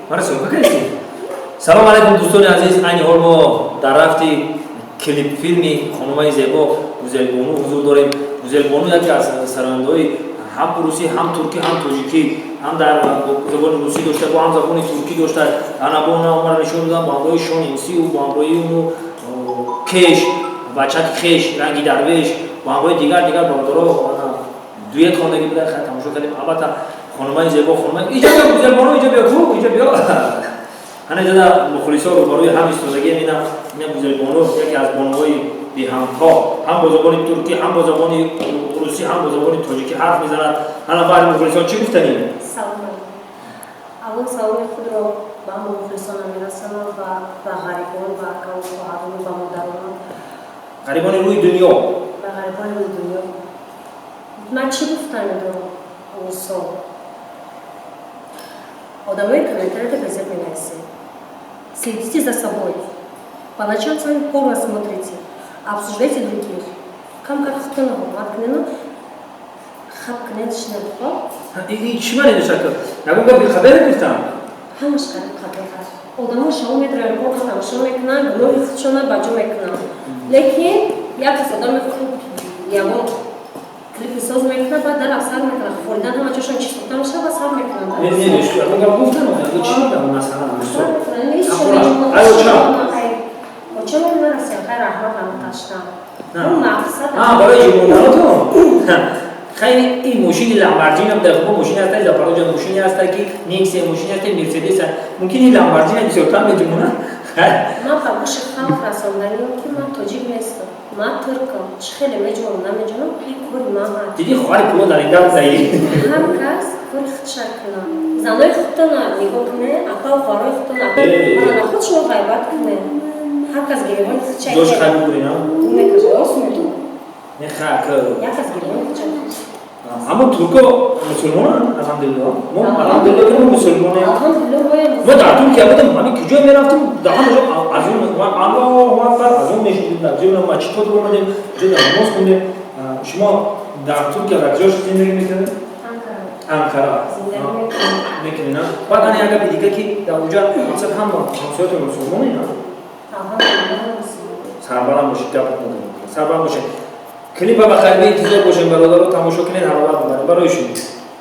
Мара съёмка кардӣ. Салом алайкум, дӯстони азиз. Айни ҳол мо дар рафти клип филми хонумаи зебо Гузелбону ҳузур дорем. Гузелбону яке аз сарояндаҳои ҳам русӣ, ҳам туркӣ, ҳам тоҷикӣ, ҳам дар забони русӣ дошта, бо ҳам забони туркӣ дошта. Ана бо омара нишон додам, бо ҳамроҳи Шон Имсию, бо ҳамроҳи уну Кеш, бачаки хеш, ранги дарвеш, бо ҳамроҳи дигар дигар бародаро дуэт хондагӣ буда. Хай, тамошо кардем. Албатта, хонумаи зебо, хонумаи, иҷа биё, Гузелбону, иҷа биё, ку, иҷа биё. Ҳана иҷода мухлисо рӯбарӯи ҳам истодагием. Ина Гузелбону, яке аз бонуҳои беҳамто, ҳам бо забони туркӣ, ҳам бо забони русӣ, ҳам бо забони тоҷикӣ ҳарф мезанад. Ҳана баъди мухлисон чӣ гуфтанӣ? Салом. Аввал саломи худро ба ҳама мухлисонам мерасонам ва ба ғарибон, ба акаву хоҳарон, ба модаронам. Ғарибони рӯи дунё. Ба ғарибони рӯи дунё. Ман чӣ гуфтанӣ дорам? Мисол, одамои комментарияда газет менависед, следите за собой. По ночам с вами порно смотрите, обсуждайте других. Кам-кам худтона ҳурмат кунену хаб кунед, шинед, хоб. Чӣ маъне дошт? Ягон гапи хабаре гуфтам? Ҳамаш қариб хабар ҳаст. Одамо шаво медоранд, порно тамошо мекунанд, гуноҳи худшона ба ҷо мекунанд. Лекин як кас одами хуб ягон клипи соз мекунад, баъд дар сар мекунад, хоридан ҳама ҷошон чистота мешавад ва сар мекунанд. Не, не, ягон гап гуфтам, чӣ масалан? Ай, оча. Оча нарасем, хай, раҳмат, ҳамқаштам. Мақсад барои ҷимонаротон. Хайни, ин мошини Ламборҷини дар хуб мошини ҳаста, Запорожье мошини ҳаста, ки Нексия мошини ҳаста, Мерседес. Мумкин ин Ламборҷини бисёртар меҷимона. Ман ба гӯши халқ расонданим, ки ман тоҷик нестам, ман туркам. Чӣ хеле меҷонам, намеҷонам, ин кори ман ҳаст. Диди, хоҳари пуло дар ин гап заи. Ҳар кас кори худша кунад. Занои худтона нигоҳ кунед, апау хоҳарои худтона, мана худ шумо ғайбат кунед. Ҳар кас гиребони худша. Ҷош хай бигӯрӣ, на? Мекашад, медон. Не, хак. Як кас гиребони худша. Ҳамон турко мусулмонанд, алҳамдулилло. Мо, алҳамдулилло, ки мо мусулмонем. Мо дар Туркия будем, ҳамин куҷо мерафтем, дар ҳама ҷо азон, Аллоҳу акбар, азон мешунидем. Дар ҷои масҷидҳо омадем, ҷо намоз хондем. Шумо дар Туркия дар куҷо зиндагӣ мекунед? Анкара мекунед. Баъд ана як гапи дига, ки дар уҷа мақсад ҳама ҳамсоятон мусулмонем. Сарбаланд бошед, гап сарбаланд бошед. Клипа ба хайрби интизор бошем, бародаро, тамошо кунед, ҳарорат бибаред барои шумо.